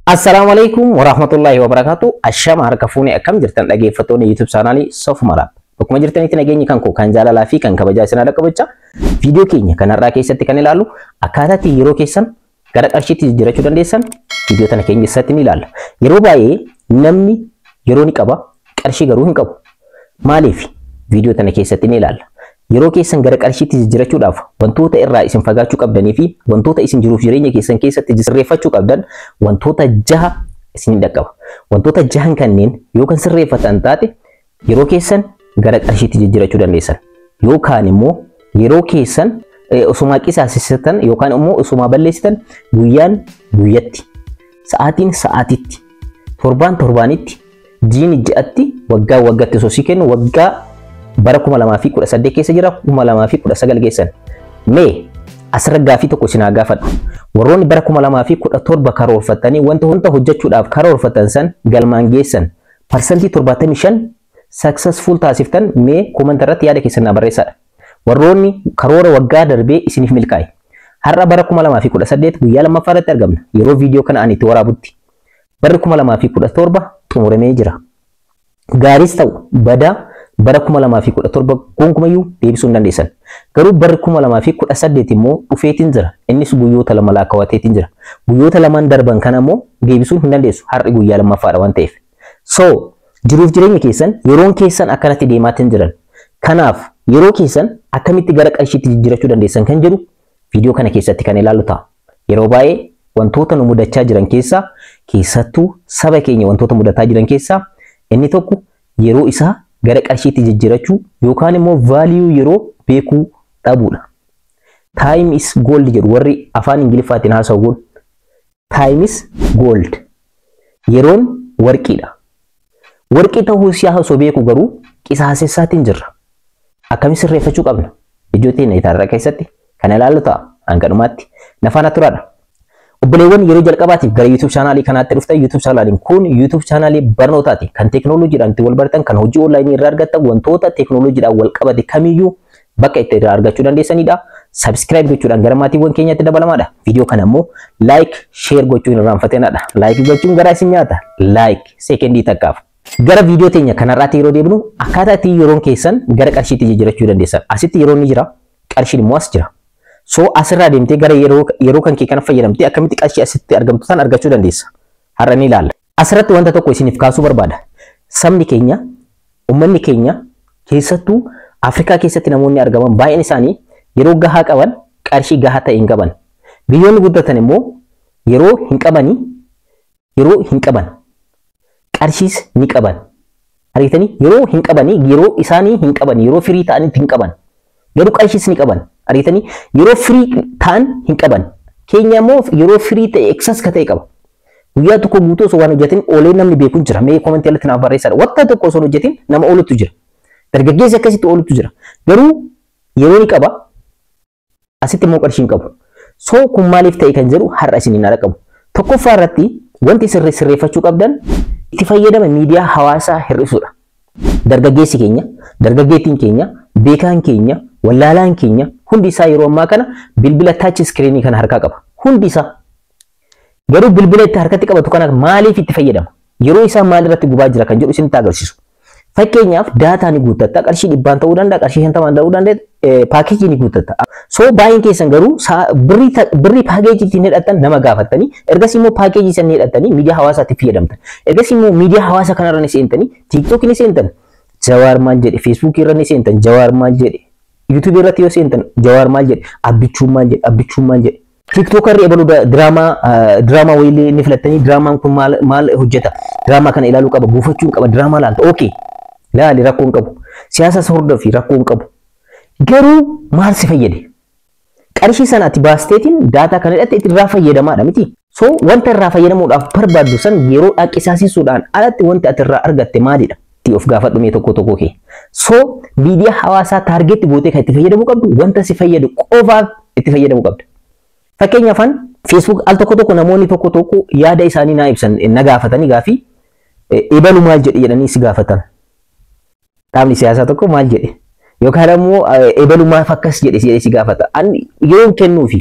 Assalaamu alaikum warahmatullahi wabarakatuh. Ashama harka fuunee, akkam jirtan dhaggeeffattoonni YouTube chaanaalii Sofumara? Bakkuma jirtanitti nageenyi kan koo kan jaalalaa fi kan kabajaa isin haadha qabachaa, viidiyoo keenya kanarraa keessatti kan ilaallu akkaataa itti yeroo keessan gara qarshiitti jijjiirachuu dandeessan viidiyoo tana keenya keessatti ni ilaalla. Yeroo baay'ee namni yeroo ni qaba, qarshii garuu hin qabu. Maaliif? Viidiyoo tana keessatti ni ilaalla. Yeroo keessan gara qarshiitti jijjiirachuudhaaf wantoota irraa isin fagaachuu qabdanii fi wantoota isin jiruuf jireenya keessan keessatti sirreeffachuu qabdan wantoota jaha isin dhaqqaba. Wantoota jahan kanneen yoo kan sirreeffatan taate yeroo keessan gara qarshiitti jijjiirachuu dandeessan. Yookaan immoo yeroo keessan osuma qisaasessitan yookaan immoo osuma balleessitan guyyaan guyyatti, sa'aatiin sa'aatitti, torbaan torbaanitti, jiini ji'atti, waggaa waggaatti osoo sii kennu, waggaa bara 2018 keessa jira, 2019 keessan. Mee asirra gaaffii tokko isin haa gaafadhu. Warroonni bara 2017 karoorfatanii wanta hunda hojjechuudhaaf karoorfatan san galmaan geessan, 75% successful taasiftan, mee comment irratti yaada keessan naa barreessadha. Warroonni karoora waggaa darbee isiniif milkaa'e. Har'a bara 2018 guyyaa lammaffaa irratti argamna. Yeroo viidiyoo kana ani itti waraabutti. Barri 2017 xumuramee jira. Gaariis ta'u badaa bara 2017 gonkumayyuu deebisuu hin dandeessan. Garuu barri 2018 immoo dhufeetiin jira. Innis guyyoota 2 lakkaawwateetiin jira. Guyyoota lamaan darban kana immoo deebisuu hin dandeessu. Har'i guyyaa lammaffaadha waan ta'eef. So jiruuf jireenya keessan, yeroon keessan akkanatti deemaatiin jiran. Kanaaf yeroo keessan akkamitti gara qarshiitti jijjiirachuu dandeessan kan jedhu viidiyoo kana keessatti kan ilaallu ta'a. Yeroo baay'ee wantoota nu mudachaa jiran keessaa, keessattuu saba keenya wantoota mudataa jiran keessaa inni tokko yeroo isaa gara qarshiitti jijjiirachuu yookaan immoo value yeroo beekuu dhabuudha. "Time is gold" jedhu warri afaan Ingiliffaatiin haasa'u kun. Time is gold. Yeroon warqiidha. Warqii ta'uu isaa osoo beeku garuu qisaasessaatiin jirra. Akkamitti sirreeffachuu qabna? Ijoo teenya itaarraa keessatti kan ilaallu ta'a. Hanga dhumaatti na faana turaadha. Obboleewwan yeroo jalqabaatiif gara YouTube chaanaalii kanaatti dhuftan, YouTube chaanaaliin kun YouTube chaanaalii barnootaati. Kan teekinooloojiidhaan itti wal bartan, kan hojii onlaayinii irraa argattan, wantoota teekinooloojiidhaan wal qabate kamiyyuu bakka itti irraa argachuu dandeessanidha. Subscribe gochuudhaan gara maatiiwwan keenyaatti dabalamaadha. Viidiyoo kana immoo like, share gochuun hin irraanfatinadha. Like gochuun garaa isin nyaata. Like seekendii takkaaf. Gara viidiyoo teenya kanarraatti yeroo deebinu, akkaataa itti yeroon keessan gara qarshiitti jijjiirachuu dandeessan. Asitti yeroon ni jira, qarshiin immoo as jira. So asirraa deemtee gara yeroo kan kee kana fayyadamtee akkamitti qarshii asitti argamtu san argachuu dandeessa? Har'a ni ilaalla. Asirratti wanta tokko isiniif kaasuu barbaada. Sabni keenya, uummanni keenya, keessattuu Afrikaa keessatti namoonni argaman baay'een isaanii yeroo gahaa qaban, qarshii gahaa ta'e hin qaban. Biyyoonni guddatan immoo yeroo hin qabanii, yeroo hin qaban. Qarshiis ni qaban. Argitanii, yeroo hin qabanii, yeroo isaanii hin qaban, yeroo firii ta'anitti hin qaban. Garuu qarshiis ni qaban. Argitanii, yeroo firii ta'an hin qaban. Keenya immoo yeroo firii ta'e excess ka ta'e qaba. Guyyaa tokko guutuu osoo waan hojjetin oolee namni beeku jira. Mee koomentii alatti naaf barreessaa. Wanta tokko osoo hojjetin nama oolutu jira. Dargaggeessi akkasitti oolutu jira. Garuu yeroo ni qaba. Asitti immoo qarshii hin qabu. So kun maaliif ta'e kan jedhu har'a isiniin haala qabu. Tokkoffaa irratti wanti sirreeffachuu qabdan itti fayyadama miidiyaa hawaasaa hir'isuudha. Dargaggeessi keenya, dargaggeettiin keenya, beekaan keenya, wallaalaan keenya hundi isaa yeroo ammaa kana bilbila touch screenii kana harkaa qaba. Hundi isaa. Garuu bilbila itti harkatti qabatu kana maaliif itti fayyadama? Yeroo isaa maal irratti gubaa jira kan jedhu isinitti agarsiisu. Fakkeenyaaf daataa ni guuttatta, qarshii 100n ta'uu danda'a, qarshii 50n ta'uu danda'a, paakeejii ni guuttatta. So baay'een keessan garuu birrii paakeejii ittiin hidhattan nama gaafattanii, ergasii immoo paakeejii sana hidhattanii miidiyaa hawaasaatti fayyadamtan. Ergasii immoo miidiyaa hawaasaa kanarra ni seentanii, TikTokii ni seentan, "Jawaar maal jedhe?" Feesbuukii irra ni seentan, "Jawaar maal jedhe?" YouTubeii irratti yoo seentan, "Jawaar maal jedhe?" "Abbichuun maal jedhe? Abbichuun maal jedhe?" TikTokarri ebaluu diraamaa wayiillee ni filattanii, "Diraamaan kun maal maal hojjeta? Diraamaa kana ilaaluu qaba, buufachuu qaba." Diraamaa laalta. Okay. Laali, rakkoo hin qabu. Siyaasa hordofi, rakkoo hin qabu. Garuu maal si fayyade? Qarshii sana ati baasteetiin daataa kana hidhatte irraa fayyadamaadha miti? So wanta irraa fayyadamuudhaaf barbaaddu san yeroo qisaasisuudhaan alatti wanti ati irraa argatte maalidha? Of gaafadhu mee tokko tokko kee. So miidiyaa hawaasaa target gootee kan itti fayyadamuu qabdu wanta si fayyadu qofaaf itti fayyadamuu qabda. Fakkeenyaaf Facebook al tokko tokko namoonni tokko tokko yaada isaanii naa ibsan, na gaafatanii, gaafii "Ebalu maal jedhe?" jedhanii si gaafatan. Dhaabni siyaasaa tokko maal jedhe? Yookaan immoo "Ebalu maaf akkas jedhe?" jedhee si gaafata. Ani yeroon kennuufi,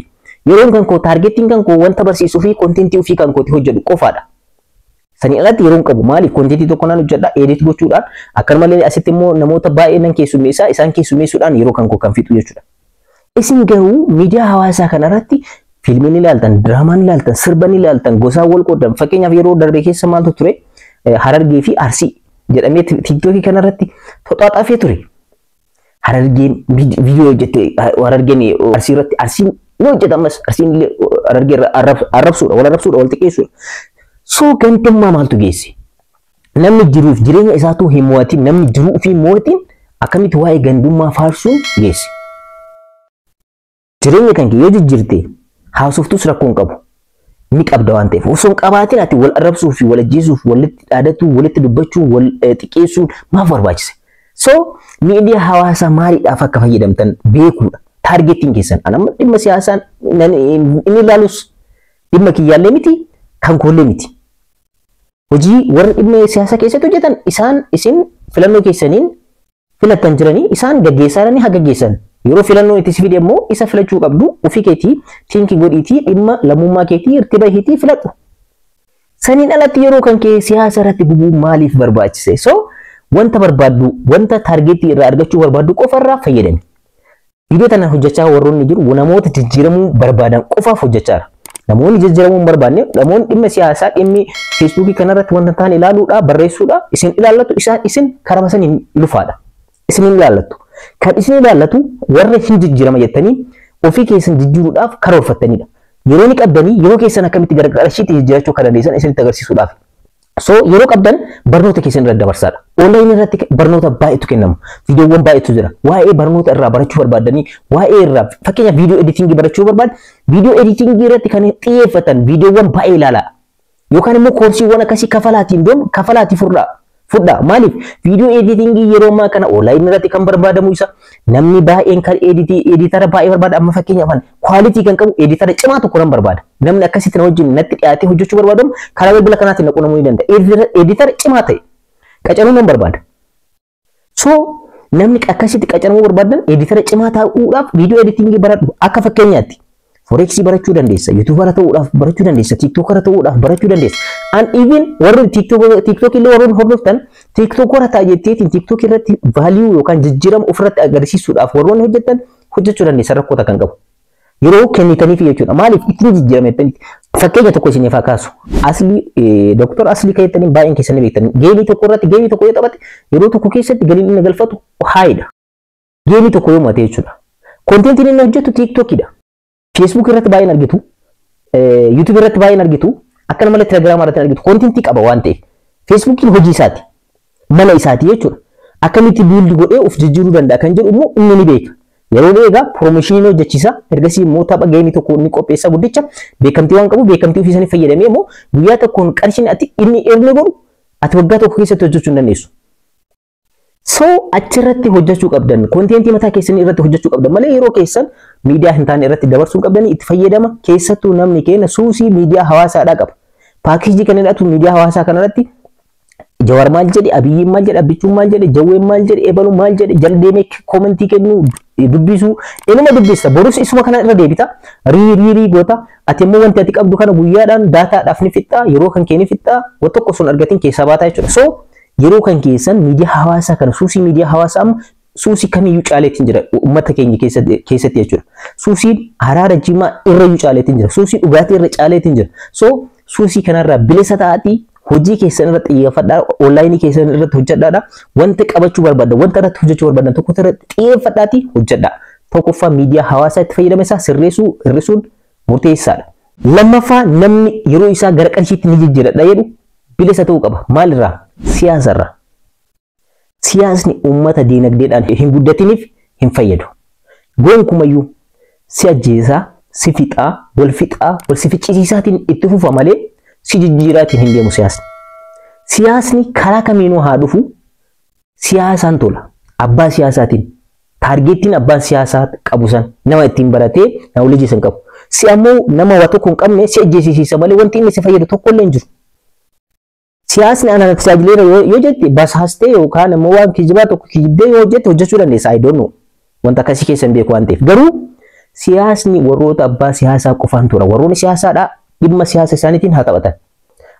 yeroon kan koo, targetiin kan koo wanta barsiisuu fi contentii ofii kan kooti hojjedhu qofaadha. Sanii alatti yeroo hin qabu. Maaliif contentii tokko nan hojjedha edit gochuudhaan, akkanumallee asitti immoo namoota baay'ee nan keessummeessaa, isaan keessummeessuudhaan yeroo kan koo kan fixu jechuudha. Isin garuu miidiyaa hawaasaa kanarratti fiilmii ni ilaaltan, diraamaa ni ilaaltan, sirba ni ilaaltan, gosaan wal qoodan. Fakkeenyaaf yeroo darbe keessa maaltu ture? Harargee fi Arsii jedhamee TikTokii kanarratti toxaaxafee ture. Harargeen viidiyoo hojjette Harargeen Arsii irratti, Arsiin ni hojjeta ammas Arsiin illee Harargee arrabsuudha, wal arrabsuudha, wal xiqqeessuudha. So gandummaa maaltu geesse? Namni jiruuf jireenya isaatuu hin mo'atin, namni jiruu ofii hin mo'atin akkamitti waa'ee gandummaa faarsuun geesse? Jireenya kan kee yoo jijjiirte haasoftus rakkoo hin qabu. Ni qabda waan ta'eef. Osoo hin qabaatin ati wal arrabsuu fi wal ajjeesuuf, walitti dhaadatuu, walitti dubbachuu, wal xiqqeessuun maaf barbaachise? So miidiyaa hawaasaa maaliidhaaf akka fayyadamtan beekuudha. Targetiin keessan. Ani amma dhimma siyaasaan inni ilaalus dhimma kiyyaallee miti, kan koollee miti. Hojii warra dhimma siyaasaa keessatti hojjetan isaan isin filannoo keessaniin filattan jiranii isaan gaggeessaa jiranii haa gaggeessan. Yeroo filannoo itti si fide immoo isa filachuu qabdu ofii keetii think godhiitii dhimma lammummaa keetii irti bahiitii filadhu. Saniin alatti yeroo kan kee siyaasa irratti gubuu maaliif barbaachise? So wanta barbaaddu, wanta targetii irraa argachuu barbaaddu qofa irraa fayyadami. Viidiyoo tana hojjechaa warroonni jiru namoota jijjiiramuu barbaadan qofaaf hojjechaa jira. Namoonni jijjiiramuu hin barbaanne, namoonni dhimma siyaasaa, dhimmi Facebookii kanarratti wanta ta'an ilaaluudha, barreessuudha, isin ilaallatu isaan isin karaa saniin lufaadha. Isin hin ilaallattu. Kan isin ilaallatu warra hin jijjiirama jettanii ofii keessan jijjiiruudhaaf karoorfattanidha. Yeroo ni qabdanii yeroo keessan akkamitti gara qarshiitti jijjiirachuu akka dandeessan isinitti agarsiisuudhaaf. So yeroo qabdan barnoota keessan irra dabarsaadha. Onlineii irratti barnoota baay'eetu kennama. Viidiyoowwan baay'eetu jira. Waa'ee barnoota irraa barachuu barbaadanii, waa'ee irraa fakkeenyaaf viidiyoo editingii barachuu barbaad, viidiyoo editingii irratti kan xiyyeeffatan viidiyoowwan baay'ee ilaalaa. Yookaan immoo koorsiiwwan akkasii kafalaatiin doon kafalaatii fudhaa. Fudhaa. Maaliif viidiyoo editingii yeroo ammaa kana onlineii irratti kan barbaadamu isa namni baay'een kan editii editara baay'ee barbaada. Amma fakkeenyaaf quality kan qabu editara cimaa tokko nan barbaada. Namni akkasitti na wajjin natti dhiyaatee hojjechuu barbaadamu karaa bilbila kanaatiin na qunnamuu ni danda'a. Editara cimaa ta'e qacaruu nan barbaada. So namni akkasitti qacaramuu barbaadan editara cimaa ta'uudhaaf viidiyoo editingii baradhu akka fakkeenyaatti. Forexii barachuu dandeessa, YouTubera ta'uudhaaf barachuu dandeessa, TikTokera ta'uudhaaf barachuu dandeessa. And even warri TikTok illee warroonni hordoftan TikTokera ta'a jetteetiin TikTok irratti value yookaan jijjiirama ofirratti agarsiisuudhaaf warroonni hojjetan hojjechuu dandeessa rakkoota kan qabu. Yeroo kennitaniif jechuudha. Maaliif ittiin jijjiirame jettaniiti. Fakkeenya tokko isiniif haa kaasu. Aslii Doktor Aslii kan jettaniin baay'een keessanii beektan. Gameii tokko irratti gameii tokko yoo taphate yeroo tokko keessatti galiin inni galfatu highdha. Gameii tokko yoo mo'ate jechuudha. Contentiin inni hojjetu TikTokidha. Facebook irratti baay'een argitu, YouTube irratti baay'een argitu, akkana malee Telegram irratti argitu. Contentii qaba waan ta'eef. Facebookiin hojii isaati. Mana isaati jechuudha. Akkamitti build godhee of jijjiiruu danda'a kan jedhu immoo inni ni beeka. Yeroo eegaa promotionii ni hojjechiisa. Ergasii immoo tapha gameii tokko ni qopheessa guddicha. Beekamtii waan qabu beekamtii ofii isaanii fayyadamee immoo guyyaa tokkoon qarshiin ati inni earn godhu ati waggaa tokko keessatti hojjechuu hin dandeessu. So achirratti hojjechuu qabdan, contentii mataa keessanii irratti hojjechuu qabdan malee yeroo keessan miidiyaa hin taane irratti dabarsuu qabdanii itti fayyadama. Keessattuu namni keenya suusii miidiyaa hawaasaadhaa qaba. Packageii kan hidhatu miidiyaa hawaasaa kanarratti Jawar maal jedhe, Abiyyiin maal jedhe, Abbichuun maal jedhe, Jawween maal jedhe, Ebalu maal jedhe, jala deemee commentii kennuu, dubbisuu, inuma dubbista. Borus isuma kana irra deebita. Rii rii rii goota. Ati immoo wanti ati qabdu kana guyyaadhaan datadhaaf ni fixxa, yeroo kan kee ni fixxa, waan tokko sun argatiin keessaa baataa jechuudha. So yeroo kan keessan miidiyaa hawaasaa kana suusii miidiyaa hawaasaa amma suusii kamiyyuu caaleetiin jira uummata keenya keessatti jechuudha. Suusiin haraara jimaa irrayyuu caaleetiin jira. Suusii dhugaatii irra caaleetiin jira. So suusii kanarraa bilisa ta'aatii hojii keessan irratti xiyyeeffadhaa, onlineii keessan irratti hojjedhaadha. Wanta qabachuu barbaadan, wanta irratti hojjechuu barbaadan tokko irratti xiyyeeffadhaatii hojjedhaa. Tokkoffaa miidiyaa hawaasaa itti fayyadama isaa sirreessuu hir'isuun murteessaadha. Lammaffaa namni yeroo isaa gara qarshiitti ni jijjiiradha jedhu bilisa ta'uu qaba. Maalirraa? Siyaasarraa. Siyaasni uummata diinagdeedhaan hin guddatiniif hin fayyadu. Gonkumayyuu si ajjeesaa, si fixaa, wal fixaa, wal si ficcisiisaatiin itti fufa malee si jijjiiraatiin hin deemu siyaasni. Siyaasni karaa kamiinuu haa dhufu siyaasaan tola. Abbaa siyaasaatiin. Targetiin abbaan siyaasaa qabu san nama ittiin baratee knowledgeii san qabu. Si ammoo nama waa tokko hin qabne si ajjeesisiisa malee wanti inni si fayyadu tokko illee hin jiru. Siyaasni ana tajaajileera yoo jette basaastee yookaan immoo waan kijibaa tokko kijibdee yoo hojjette hojjechuu dandeessa. I don't know. Wanta akkasii keessa hin beeku waan ta'eef. Garuu siyaasni warroota abbaa siyaasaa qofaan tura. Warroonni siyaasaadhaa dhimma siyaasa isaaniitiin haa taphatan.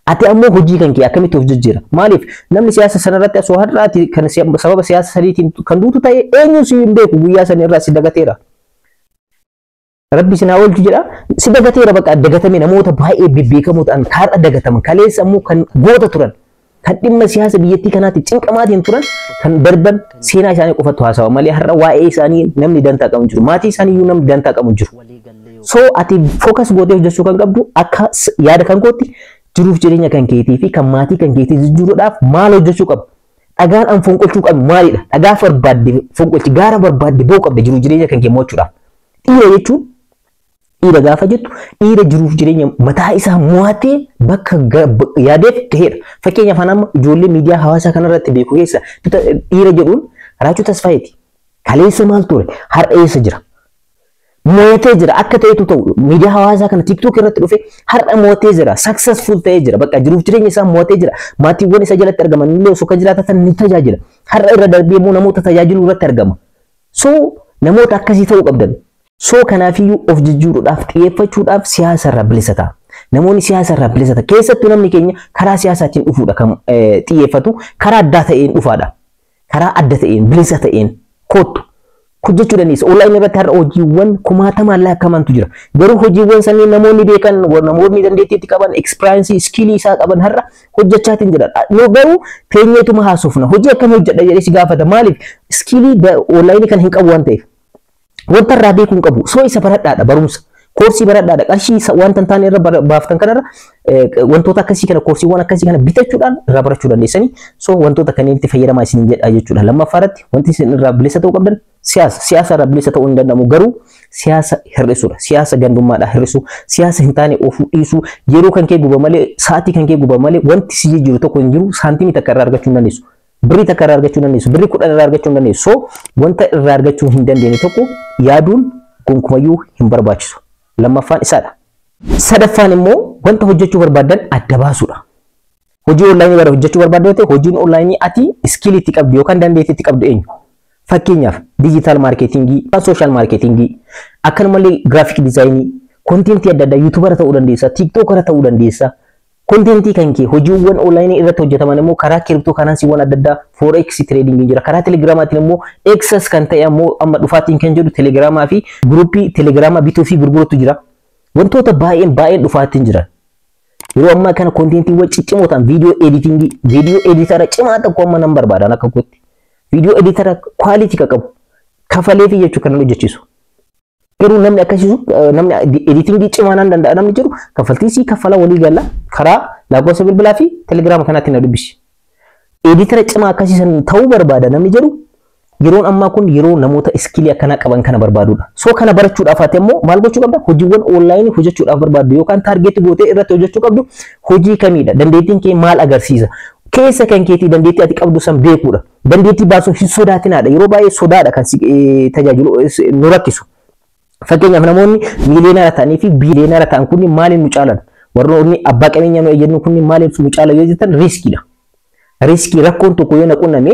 Ati ammoo hojii kan kee akkamitti of jijjiira? Maaliif namni siyaasa sanarratti osoo har'aati kan sababa siyaasa saniitiin kan duutu ta'e, eenyu si hin beeku, guyyaa san irraa si dagateera. Rabbi sinaa oolchu jedha, si dagateera. Bakka dagatame, namoota baay'ee bebbeekamoo ta'an kaarra dagataman, kaleessa ammoo kan goota turan, kan dhimma siyaasa biyyattii kanaatti cinqamaatiin turan, kan darban seenaa isaanii qofatu haasawa malee har'a waa'ee isaanii namni dantaa qabu jiru. Maatii isaanii iyyuu namni dantaa qabu jiru. So ati focus gootee hojjechuu kan qabdu, akka yaada kan kootti, jiruuf jireenya kan keetii fi kan maatii kan keetii jijjiiruudhaaf maal hojjechuu qabdu? Dhagaan an fonqolchuu qabu maalidha? Dhagaa barbaadde fonqolchi, gaara barbaadde ba'uu qabda jiruuf jireenya kan kee mo'achuudhaaf. Dhiira jechuun, dhiira gaafa jettu, dhiira jiruuf jireenya mataa isaa mo'atee bakka yaadeef gaheedha. Fakkeenyaaf, an amma ijoollee miidiyaa hawaasaa kanarratti beeku keessa dhiira jedhuun Raachuu Tasfaayeeti. Kaleessa maal ture? Har'a eessa jira? Mo'atee jira. Akka ta'etu ta'u, miidiyaa hawaasaa kana TikTok irratti dhufe, har'a mo'atee jira, successful ta'ee jira. Bakka jiruuf jireenya isaa mo'atee jira. Maatiiwwan isa jalatti argaman illee osoo kan jiraatan ni tajaajila. Har'a irra darbee immoo namoota tajaajiluu irratti argama. So namoota akkasii ta'uu qabdan. So kanaafiyyuu of jijjiiruudhaaf xiyyeeffachuudhaaf siyaasa irraa bilisa ta'a. Namoonni siyaasa irraa bilisa ta'a. Keessattuu namni keenya karaa siyaasaatiin dhufuudha kan xiyyeeffatu, karaa addaa ta'een dhufaadha. Karaa adda ta'een, bilisa ta'een kottu. Hojjechuu dandeessa. Online irratti har'a hojiiwwan kumaatamaan lakkaa'amantu jira. Garuu hojiiwwan sanneen namoonni beekan, namoonni dandeettii itti qaban, experience, skill isaa qaban har'a hojjechaatiin jiran. Nu garuu teenyeetuma haasofna. Hojii akkamii hojjedha jedhee si gaafata. Maaliif? Skill online kan hin qabu waan ta'eef. Wanta irraa beekuu hin qabu. So isa baradhaadha barumsa. Koorsii baradhaadha. Qarshii wanta hin taane irra baaftan kanarra wantoota akkasii kana, koorsiiwwan akkasii kana bitachuudhaan irraa barachuu dandeessanii. So wantoota kanneen itti fayyadamaa isin jedha jechuudha. Lammaffaa irratti wanti isin irraa bilisa ta'uu qabdan siyaasa. Siyaasa irraa bilisa ta'uu hin danda'amu, garuu siyaasa hir'isuudha. Siyaasa gandummaadhaa hir'isuu, siyaasa hin taane oofuu dhiisuu, yeroo kan kee guba malee, sa'aatii kan kee guba malee wanti si jijjiiru tokko hin jiru. Saantimii takka irraa argachuu hin dandeessu. Birrii takka irraa argachuu hin dandeessu. Birrii 10 irraa argachuu hin dandeessu. So wanta irraa argachuu hin dandeenye tokko yaaduun gonkumayyuu hin barbaachisu. Lammaffaan isaadha. Sadaffaan immoo wanta hojjechuu barbaaddan adda baasuudha. Hojii online bara hojjechuu barbaaddu yoo ta'e, hojiin online ati skill itti qabdu yookaan dandeettii itti qabdu eenyu? Fakkeenyaaf digital marketing, social marketing, akkanumallee graphic design, content adda addaa, YouTuber ta'uu dandeessa, TikToker ta'uu dandeessa. Content kan kee hojiiwwan online irratti hojjetaman immoo karaa crypto currencywwan adda addaa, forex trading jira. Karaa telegiraamaatiin immoo access kan ta'e ammoo amma dhufaatiin kan jedhu telegiraamaa fi group telegiraamaa bituu fi gurgurutu jira. Wantoota baay'een baay'een dhufaatiin jiran. Yeroo ammaa kana contentiiwwan ciccimoo ta'an, video editing, video editor cimaa tokko amma nan barbaadan akka kootti. Video editor quality kan qabu kafalee fi jechuu kan hojjechiisu. Garuu namni akkasiisu, namni editing cimaa nan danda'a namni jedhu, kaffaltii sii kaffala, walii galla, karaa lakkoofsa bilbilaa fi telegiraama kanaatti na dubbisi. Editor cimaa akkasiisan ta'uu barbaada namni jedhu, yeroon ammaa kun yeroo namoota skill akkanaa qaban kana barbaadudha. So kana barachuudhaaf ati immoo maal gochuu qabda? Hojiiwwan online hojjechuudhaaf barbaaddu yookaan target gootee irratti hojjechuu qabdu hojii kamiidha? Dandeettiin kee maal agarsiisa? Keessa kan keetii dandeettii ati qabdu san beekuudha. Dandeettii baasuun hin sodaatinaadha. Yeroo baay'ee sodaadha kan si tajaajilu nu rakkisu. Fakkeenyaaf, namoonni miiliyoonara ta'anii fi biiliyoonara ta'an kunniin maaliin nu caalan? Warroonni abbaa qabeenyaa nu jennu kunniin maaliin nu caalan yoo jettan, riskiidha. Risk, rakkoon tokko yoo na qunname,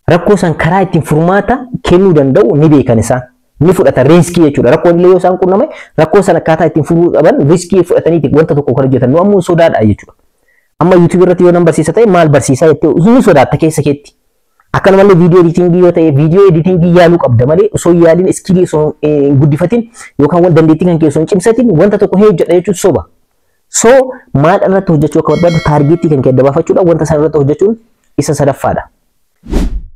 rakkoo san karaa ittiin furmaata kennuu danda'u ni beekan isaan. Ni fudhatan risk jechuudha. Rakkoon illee yoo isaan qunname, rakkoo san akkaataa ittiin furuu qaban risk fudhatanii wanta tokko kan hojjetan. Nu ammoo sodaadha jechuudha. Amma YouTube irratti yoo nan barsiisa ta'e, maal barsiisaa jettee ni sodaatta keessa keetti. Akkanumallee video editing yoo ta'e, video editing yaaluu qabda malee osoo yaaliin, skill osoo hin guddifatin yookaan waan dandeettii kan kee osoo hin cimsatin wanta tokko hin hojjedha jechuun soba. So maal irratti hojjechuu akka barbaaddu target kan kee adda baafachuudha, wanta sana irratti hojjechuun isa sadaffaadha.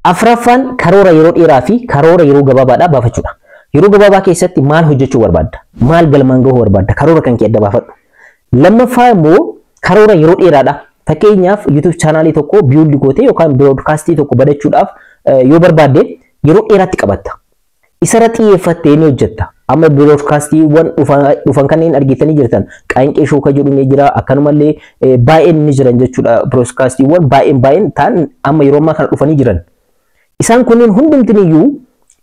Afraffaan karoora yeroo dheeraa fi karoora yeroo gabaabaadhaa baafachuudha. Yeroo gabaabaa keessatti maal hojjechuu barbaadda? Maal galmaan gahuu barbaadda? Karoora kan kee adda baafadhu. Lammaffaa immoo karoora yeroo dheeraadha. Fakkeenyaaf, YouTube channel tokko build gootee yookaan broadcast tokko banachuudhaaf yoo barbaadde, yeroo dheeraatti qabatta. Isarra xiyyeeffattee ni hojjetta. Amma broadcastiiwwan dhufan kanneen argitanii jirtan, Qaanqee Show kan jedhu ni jira, akkanumallee baay'een ni jiran jechuudha. Broadcastiiwwan baay'een baay'een ta'an amma yeroo ammaa kana dhufanii jiran. Isaan kunneen hundumtiniyyuu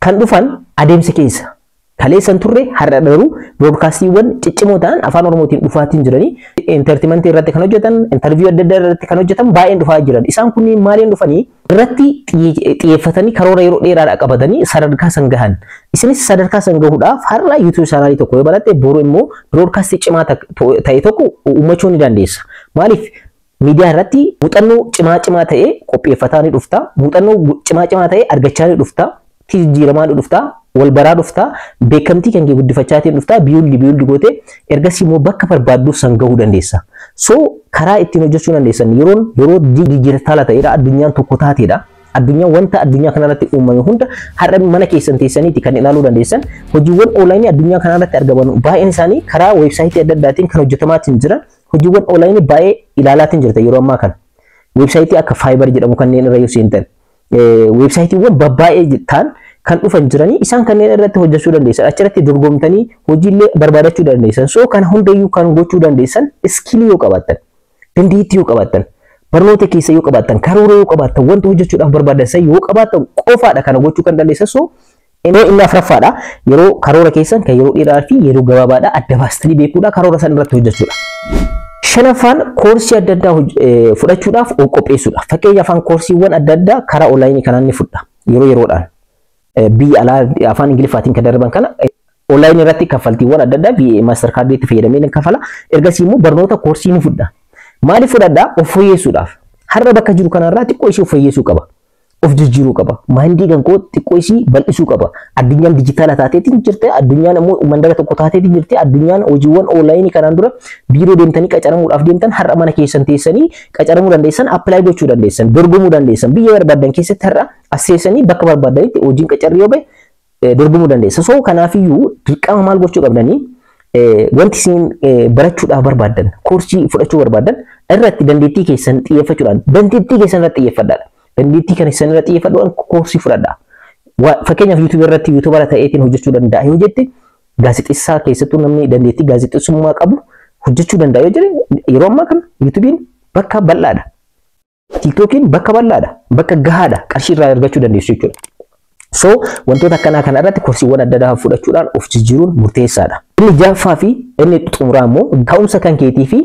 kan dhufan adeemsa keessa. Kaleessan turre, har'a garuu broadcastiiwwan ciccimoo ta'an afaan Oromootiin dhufaatiin jiranii, entertainment irratti kan hojjetan, interview adda addaa irratti kan hojjetan baay'een dhufaa jiran. Isaan kunneen maaliin dhufanii? Irratti xiyyeeffatanii karoora yeroo dheeraadhaa qabatanii sadarkaa san gahan. Isinis sadarkaa san gahuudhaaf har'a YouTube channel tokko yoo banatte, boru immoo broadcast cimaa ta'e tokko uummachuu ni dandeessa. Maaliif? Miidiyaa irratti muuxannoo cimaa cimaa ta'e qopheeffataa ni dhufta. Muuxannoo cimaa cimaa ta'e argachaa ni dhufta. Jijjiiramaa ni dhufta. Wal baraa dhufta. Beekamtii kan kee guddifachaatiin dhufta. Biyyoolli biyyoolli gootee ergasii immoo bakka barbaaddu san gahuu dandeessa. So karaa ittiin hojjechuu dandeessan yeroon yeroo dijitaala ta'edha. Addunyaan tokko taateedha. Addunyaan wanta addunyaa kanarratti uumame hunda har'a mana keessan teessaniiti kan ilaaluu dandeessan. Hojiiwwan onlaayinii addunyaa kanarratti argaman baay'een isaanii karaa weebsaayitii adda addaatiin kan hojjetamaatiin jiran, hojiiwwan onlaayinii baay'ee ilaalaatiin jirta yeroo ammaa kana. Weebsaayitii akka Fiverr jedhamu kanneen irra yoo seentan, weebsaayitiiwwan babbaay'ee ta'an kan dhufan jiranii, isaan kanneen irratti hojjechuu dandeessan. Achirratti dorgomtanii hojiilee barbaadachuu dandeessan. So kan hundayyuu kan gochuu dandeessan skill yoo qabaattan, dandeettii yoo qabaattan, barnoota keessa yoo qabaattan, karoora yoo qabaattan, wanta hojjechuudhaaf barbaadan san yoo qabaattan qofaadha kana gochuu kan dandeessan. So inni afuraffaadha. Yeroo karoora keessan kan yeroo dheeraa fi yeroo gabaabaadha adda baastanii beekuudha, karoora san irratti hojjechuudha. Shanaffaan koorsii adda addaa fudhachuudhaaf of qopheessuudha. Fakkeenyaaf koorsiiwwan adda addaa karaa onlaayinii kanaan ni fudha yeroo yeroodhaan. Biyya alaa afaan Ingiliffaatiin kan darban kana onlaayinii irratti kaffaltiiwwan adda addaa Mastercardiitti fayyadamee ni kafala. Ergasii immoo barnoota koorsii ni fudha. Maaliif fudhadhaa? Of fooyyessuudhaaf. Har'a bakka jiru kanarraa xiqqoo ishee of fooyyessuu qaba. Of jijjiiruu qaba. Mindii kan koo xiqqoo ishii bal'isuu qaba. Addunyaan dijitaala taateetiin jirte, addunyaan immoo mandara tokko taateetiin jirte, addunyaan hojiiwwan onlaayinii kanaan dura biiroo deemtanii qacaramuudhaaf deemtan har'a mana keessan teessanii qacaramuu dandeessan, apply gochuu dandeessan, dorgomuu dandeessan. Biyya barbaadan keessatti har'a as teessanii bakka barbaadanitti hojiin qacarrii yoo bahe dorgomuu dandeessa. So kanaafiyyuu dirqama maal gochuu qabdanii, wanti isin barachuudhaaf barbaaddan, koorsii fudhachuu barbaaddan irratti dandeettii keessan xiyyeeffachuudhaan, dandeettii keessan irratti xiyyeeffadhaadha. Dandeettii kana keessan irratti xiyyeeffadhuudhaan koorsii fudhadhaa. Fakkeenyaaf YouTube irratti YouTubera ta'eetiin hojjechuu danda'a yoo jette, gaazexeessaa keessattuu namni dandeettii gaazexeessummaa qabu hojjechuu danda'a yoo jedhe, yeroo ammaa kana YouTubein bakka bal'aadha. TikTokiin bakka bal'aadha. Bakka gahaadha. Qarshii irraa argachuu dandeessu jechuudha. So wantoota akkanaa kana irratti koorsiiwwan adda addaa fudhachuudhaan of jijjiiruun murteessaadha. Inni ja'affaa fi inni xumuraa immoo ka'umsa kan keetii fi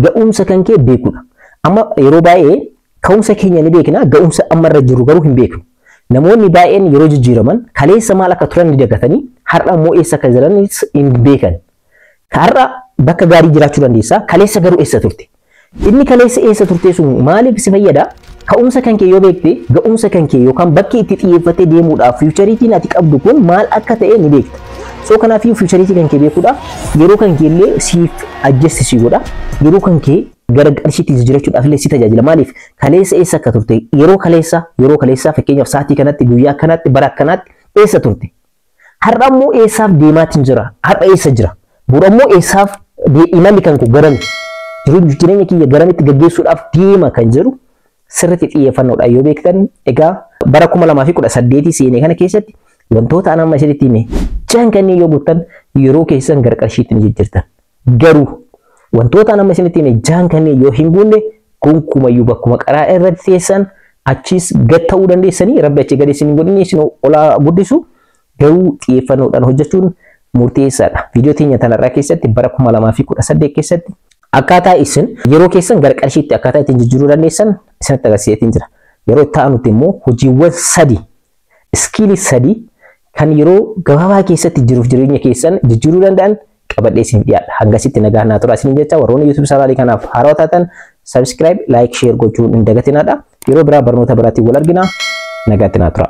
ga'umsa kan kee beekuudha. Amma yeroo baay'ee ka'umsa keenya ni beekna, ga'umsa amma irra jiru garuu hin beeknu. Namoonni baay'een yeroo jijjiiraman kaleessa maal akka turan ni dagatanii har'a immoo eessa akka jiran hin beekan. Har'a bakka gaarii jiraachuu dandeessa, kaleessa garuu eessa turte? Inni kaleessa eessa turte sun maaliif si fayyada? Ka'umsa kan kee yoo beekte, ga'umsa kan kee yookaan bakki itti xiyyeeffattee deemuudhaaf futureiitiin ati qabdu kun maal akka ta'e ni beekta. So kanaafuu futureiitii kan kee beekuudhaaf yeroo kan kee illee siif adjust si godha. Yeroo kan kee gara qarshiitti jijjiirachuudhaaf illee si tajaajila. Maaliif, kaleessa eessa akka turte, yeroo kaleessa fakkeenyaaf sa'aatii kanatti, guyyaa kanatti, bara akkanaatti eessa turte? Har'a immoo eessaaf deemaatiin jira? Har'a eessa jira? Bor immoo eessaaf imalli kan koo garami? Jireenya kiyya garamitti gaggeessuudhaaf deema kan jiru sirriitti xiyyeeffannoodhaan yoo beektan, egaa bara 2018 seenee kana keessatti wantoota an amma isinitti hime jaan kanneen yoo guuttan yeroo keessan gara qarshiitti ni jijjiirtan. Garuu wantoota an amma isinitti hime jaan kanneen yoo hin guunne, gonkumayyuu bakkuma qaraa irratti teessan achis gad ta'uu dandeessanii. Rabbi achi gadi isin hin godhinni, isin olaa guddisu, garuu xiyyeeffannoodhaan hojjechuun murteessaadha. Viidiyoo teenya tanarraa keessatti bara 2018 keessatti akkaataa isin yeroo keessan gara qarshiitti akkaataa ittiin jijjiiruu dandeessan isinitti agarsiiseetiin jira. Yeroo itti aanutti immoo hojiiwwan sadi, skill sadi kan yeroo gabaabaa keessatti jiruuf jireenya keessan jijjiiruu danda'an qabadhee isin dhiyaadha. Hangasitti nagaa naa tura isin jecha, warroonni YouTube channelii kanaaf haarawaa taatan subscribe, like, share gochuun hin dagatinaadha. Yeroo biraa barnoota biraatiin wal argina. Nagaatti naa tura.